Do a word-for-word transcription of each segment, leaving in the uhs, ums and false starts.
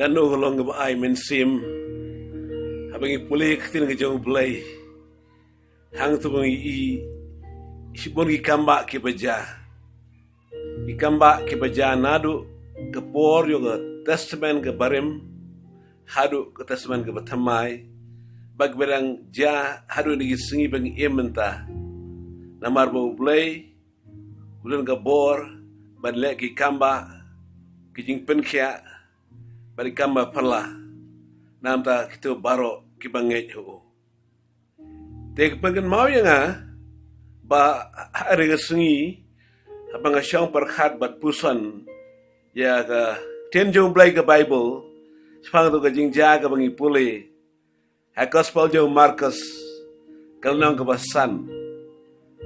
Kano ka long kaba ai mynsiem haba ngi pule ka ktien ka jong U Blei. Hangto ba ngi i shibun ki kambah kiba jia, ki kambah kiba jia naduh ka por ïa ka Testament kaba rim haduh ka Testament kaba thymmai, ba kiba dang jia haduh kine ki sngi ba ngi im mynta. Namar ba U Blei u don ka bor ban leh ki kambah, ki jingpynkhiah bad ki kambah phylla na ka bynta kito baroh kiba ngeit ha u. Te ka pynkynmaw ïa nga ba ha kane ka sngi, haba nga shong pyrkhat bad puson ïa ka ktien jong U Blei, ka Baibl, shaphang kato ka jingjia kaba ngi pule ha Gospel jong u Markos, ka lynnong kaba san,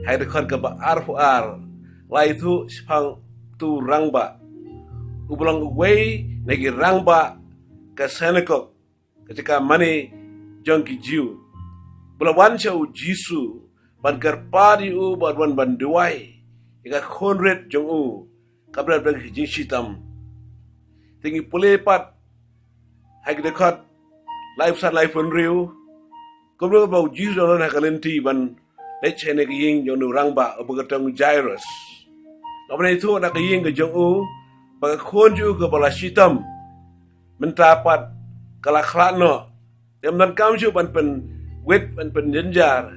ha ka dkhot kaba arphew ar, la ïathuh shaphang uto u rangbah uba long uwei na ki rangbah ka synagog, ka jaka mane jong ki Jiw, ba la wan sha U Jisu ban kyrpad ïa u bad wan ban duwai ïa ka khun rit jong u kaba la don ka jingshitom. Te ngi pule pat ha ki dkhot laiphew san, laiphew hynriew, kumno ba U Jisu u don ha ka lynti ban leit sha kane ka ïing jong une u rangbah uba kyrteng u Jairus. Haba la ïathuh na ka ïing ka jong u ba ka khun jong u kaba la shitom mynta pat ka la khlad noh, te ym donkam shuh ban pynwit, ban pynjynjar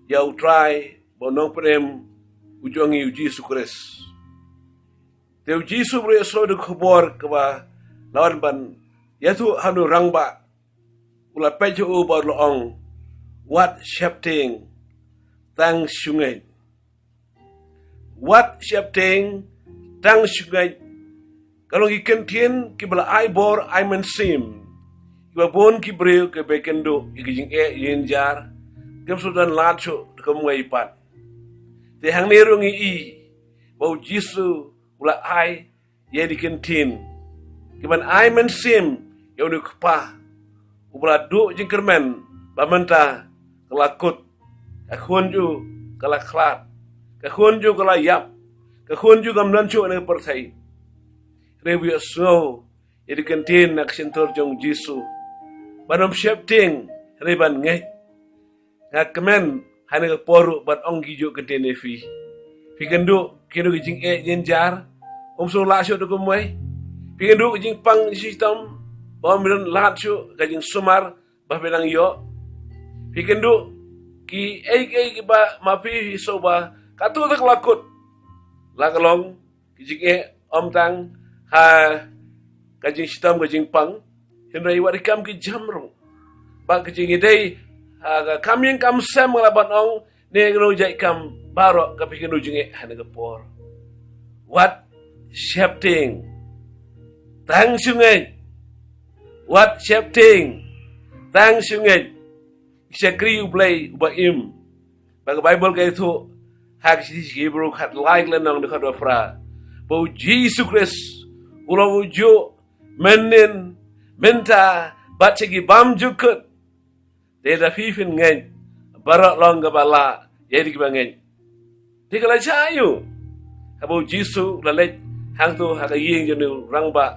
ïa U Trai bad U Nongpynim u jong ngi, U Jisu Khrist. Te U Jisu u la ïohsngew ïa ka khubor kaba la wan ban ïathuh ha une u rangbah, u la peit ha u bad u la ong, "Wat sheptieng, tang shu ngeit." Wat sheptieng, tang shu ngeit, ka long ki kyntien kiba la ai bor, ai mynsiem, kiba bun ki briew kiba ïakynduh ïa ki jingeh jingjar, kim shu don lad shuh da kumwei pat. Te hangne ruh ngi i ba U Jisu u la ai ïa kine ki kyntien kiban ai mynsiem ïa une u kpa uba la duh jingkyrmen, ba mynta ka la kut, ka khun jong u ka la khlad, ka khun jong u ka la ïap, ka khun jong u kam don shuh ha kane ka pyrthei. Hynrei u ïohsngew ïa kine ki kyntien na ka shyntur jong U Jisu, ban ym sheptieng, hynrei ban ngeit. Nga kmen ha kane ka por ruh ban ong kijuh ki kyntien ïa phi. Phi kynduh kino ki jingeh jingjar, ym shu lah shuh da kumwei? Phi kynduh ki jingpang jingshitom, ba ym don lad shuh ka jingsumar ba phi nang ïoh? Phi kynduh kiei kiei kiba ma phi sngewbha, kato te ka la kut, la ka long ki jingeh, ym tang ha ka jingshitom, ka jingpang, hynrei wat ki kam ki jam ruh, bad ki jingïadei ha ka kam ïing kam sem, nga lah ban ong, ne kano jait kam baroh, ka phi kynduh jingeh ha kane ka por. Wat sheptieng, tang shu ngeit. Wat sheptieng, tang shu ngeit. Ki shakri U Blei uba im. Ba ka Baibl ka ïathuh ha ka shithi sha ki Hebru khatlai, ka lynnong dkhot ba phra, ba U Jisu Khrist u long ujuh mynnin, mynta, bad sha ki bymjukut. Te lada phi phin ngeit, baroh long kaba lah ïa kito kiba ngeit. Te ka la jia aiu haba U Jisu u la leit hangto ha ka ïing jong une u rangbah,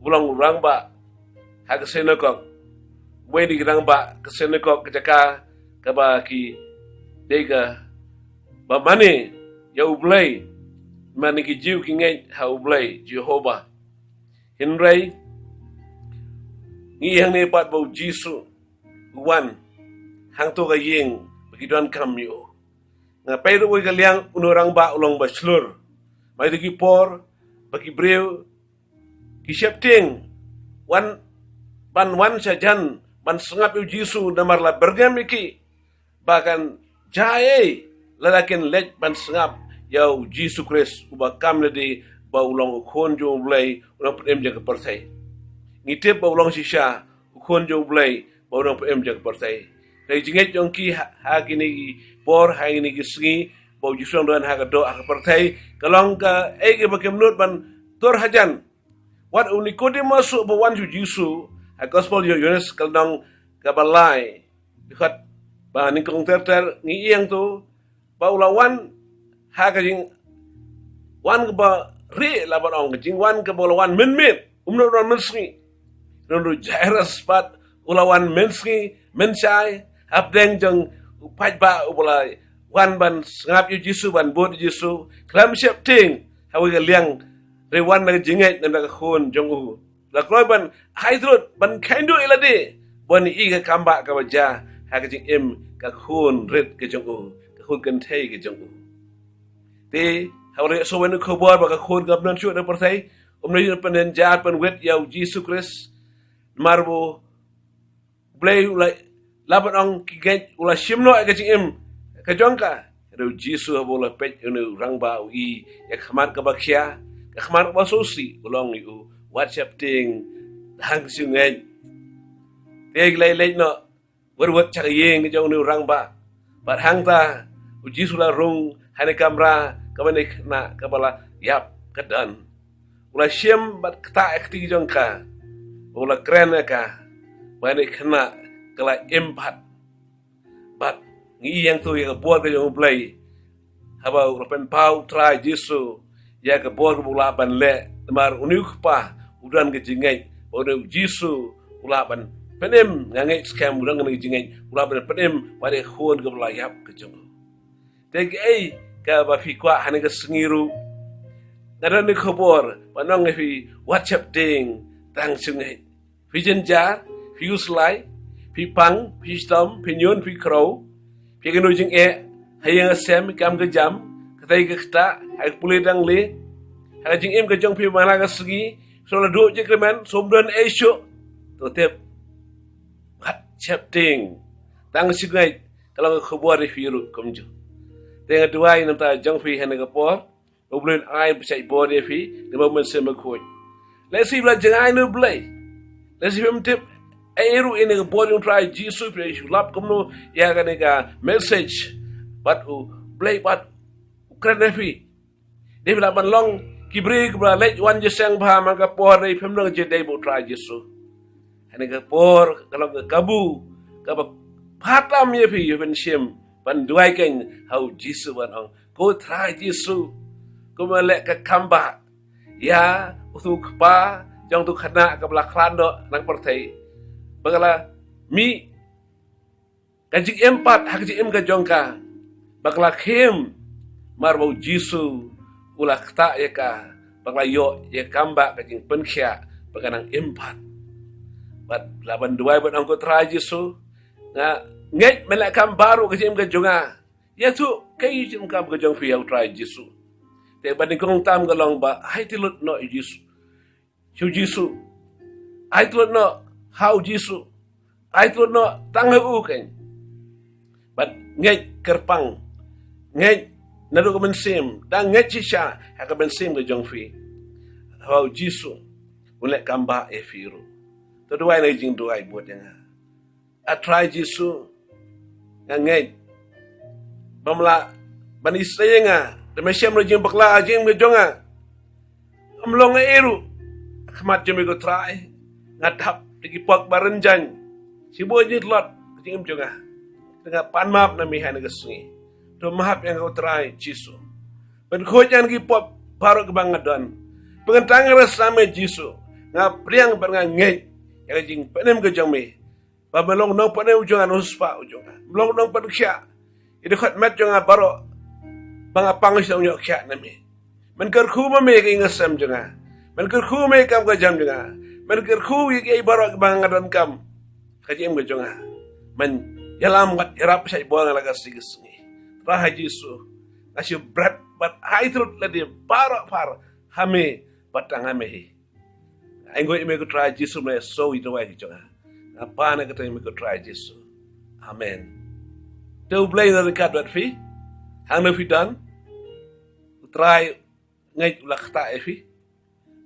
u long u rangbah ha ka synagog, uwei na ki rangbah ka synagog, ka jaka kaba ki dei kaba mane ïa U Blei, mane ki Jiw ki ngeit ha U Blei Jehobah. Hynrei ngi i hangne pat ba U Jisu u wan hangto ha ka ïing ba ki donkam ïa u. Nga peit ruh ha ka liang, une u rangbah u long ba shlur. Mar ïa kito ki por ba ki briew ki sheptieng wan, ban wan shajan ban sngap ïa U Jisu, namar la byrngem ïa ki ba kan jia ei lada kin leit ban sngap ïa U Jisu Khrist, uba kam lade ba u long u Khun jong U Blei, u Nongpynim jong ka pyrthei. Ngi tip ba u long shisha u Khun jong U Blei bad u Nongpynim jong ka pyrthei. Ka jingngeit jong ki ha, ha kine ki por, ha kine ki sngi ba U Jisu u dang don ha ka doh ha ka pyrthei, ka long kaei kaba kim nud ban tur hajan. Wat u Nikodimos ruh ba wan sha U Jisu, ha Gospel Yo-, Ïoannis ka lynnong kaba lai, dkhot ba nyngkong ter ter, ngi i hangto ba u la wan ha ka jingwan kaba rieh, lah ban ong, ka jingwan kaba u la wan mynmiet, um nud ban wan mynsngi. Nong ruh Jairus pat u la wan mynsngi, mynshai, hapdeng jong u paidbah uba la wan ban sngap ïa u Jisu, ban bud ïa u Jisu. Khlem sheptieng, ha kawei ka liang, hynrei wan na ka jingngeit na ka khun jong u. La kloi ban ai tlot, ban kynduh ïa lade, ban ïohi ka kambah kaba jia ha ka jingim ka khun rit ka jong u, ka khun kynthei ka jong u. Te haba la ïohsngew ïa une u khubor ba ka khun kam don shuh na pyrthei, um leit pynjynjar pynwit ïa u Jisu Khrist. Namar ba U Blei u la, la ban ong ki ngeit, u la shim noh ïa ka jingim ka jong ka. Hynrei u Jisu haba u la peit ïa une u rangbah, u i ïa ka khmat kaba khia, ka khmat kaba sngewsih, u la ong ïa u, wat sheptieng, tang shu ngeit. Te ki la leit noh, wat, wat sha ka ïing ka jong une u rangbah. Bad hangta u Jisu u la rung ha kane ka kamra kaba kane ka khynnah kaba la ïap ka don. U la shim bad ktah ïa ka kti jong ka. U la kren ïa ka. Bad kane ka khynnah ka la im pat. Bad ngi ïohi ïa ka bor ka jong U Blei. Haba u la pynpaw u Trai Jisu ïa ka bor kaba u lah ban leh, namar une u kpa u don ka jingngeit, ba une u Jisu u lah ban pynim, nga ngeit skhem u don ka jingngeit, u lah ban pynim bad ïa ka khun kaba la ïap ka jong u. Te kaei kaba phi kwah ha kane ka sngi ruh? Nga don ka khubor ban ong ïa phi, wat sheptieng, tang shu ngeit. Phi jynjar, phi khuslai, phi pang, phi shitom, phi ñiun, phi khrew, phi kynduh jingeh, ha ïing ha sem, kam ka jam, katei ka ktah, ha ka pule dang le, ha ka jingim ka jong phi man la ka sngi, shu la duh jingkyrmen, shu ym don ei shuh. To tip, wat sheptieng, tang shu ngeit, ka long ka khubor ïa phi ruh kumjuh. Te nga duwai na ka bynta jong phi ha kane ka por, U Blei un ai bishar bor ïa phi, da U Mynsiem Bakhuid. Lehse phi la jngai na U Blei. Lehse phim tip ei ruh ïa kane ka bor jong U Trai Jisu, phi la shu lap kumno ïa kane ka message. Bad U Blei pat u kren ïa phi. Dei phi lah ban long ki briew kiba la leit wan jingïaseng bha man ka por, dei phim long jingdei bad U Trai Jisu. Ha kane ka por ka long ka kabu kaba phatam ïa phi, ïa phi shim ban duwai kein ha U Jisu ban ong, Ko Trai Jisu, kumba leh ka kambah ïa utu u kpa jong utu u khynnah kaba la khlad noh na ka pyrthei, ba ka la mih ka jingim pat ha ka jingim ka jong ka, ba ka la khim, namar ba U Jisu u la ktah ïa ka, ba ka la ïoh ïa ka kambah ka jingpynkhiah, ba ka nang im pat. Bad la ban duwai ban ong, Ko Trai Jisu, nga ngeit men la kam baroh ka jingim ka jong nga. Ïathuh kaei ka jingdonkam ka jong phi ïa U Trai Jisu. Te ba nyngkong tam ka long ba ai tlot noh ïa U Jisu. Sha U Jisu. Ai tlot noh ha U Jisu. Ai tlot noh tang ha u kein. Bad ngeit kyrpang. Ngeit naduh ka mynsiem. Dang ngeit shisha ha ka mynsiem ka jong phi. Ha U Jisu un leh kambah ïa phi ruh. To duwai na ka jingduwai bud ïa nga. A Trai Jisu, nga ngeit ba me lah ban isynei ïa nga, da me shem ruh jingbakla ha jingim ka jong nga. Ym long ei ruh ha khmat jong me, ko Trai. Nga dap da ki pop ba rynjang, shibun jingtlot ha jingim jong nga. Te nga pan map na me ha kane ka sngi. To map ïa nga, ko Trai Jisu. Pynkhuid ïa nga na ki pop baroh kiba nga don. Pynkyntang ïa nga sha me, Jisu. Nga pdiang bad nga ngeit ïa ka jingpynim ka jong me. Ba me long u nongpynim u jong nga, u nongspah u jong nga. Me long u nongpynkhiah ïa ki dkhot met jong nga baroh, ba nga pang sha u nongïoh khiah na me. Men kyrkhu ma me ïa ka ïing ka sem jong nga. Men kyrkhu ma me ïa ka kam ka jam jong nga. Men kyrkhu ïa kiei baroh kiba nga donkam ha ka jingim ka jong nga. Men ïalam bad ïarap sha i bor nga la ka sngi ka sngi. Trai Jisu, nga shu bret bad ai tlot lade baroh phar ha me bad tang ha me hi. Ai nguh ïa me, ko Trai Jisu, me sngew ïa ka duwai ka jong nga. Nga pan ïa kata ïa me, ko Trai Jisu. Amen. Te U Blei un ryngkat bad phi hangno phi don. U Trai ngeit u la ktah ïa phi.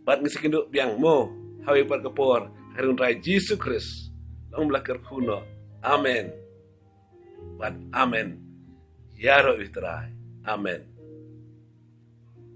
Bad ngi sa ïakynduh biang mo ha kawei pat ka por, ha kyrteng U Trai Jisu Khrist. Long ba la kyrkhu noh. Amen bad amen. Ïaroh ïa U Trai. Amen.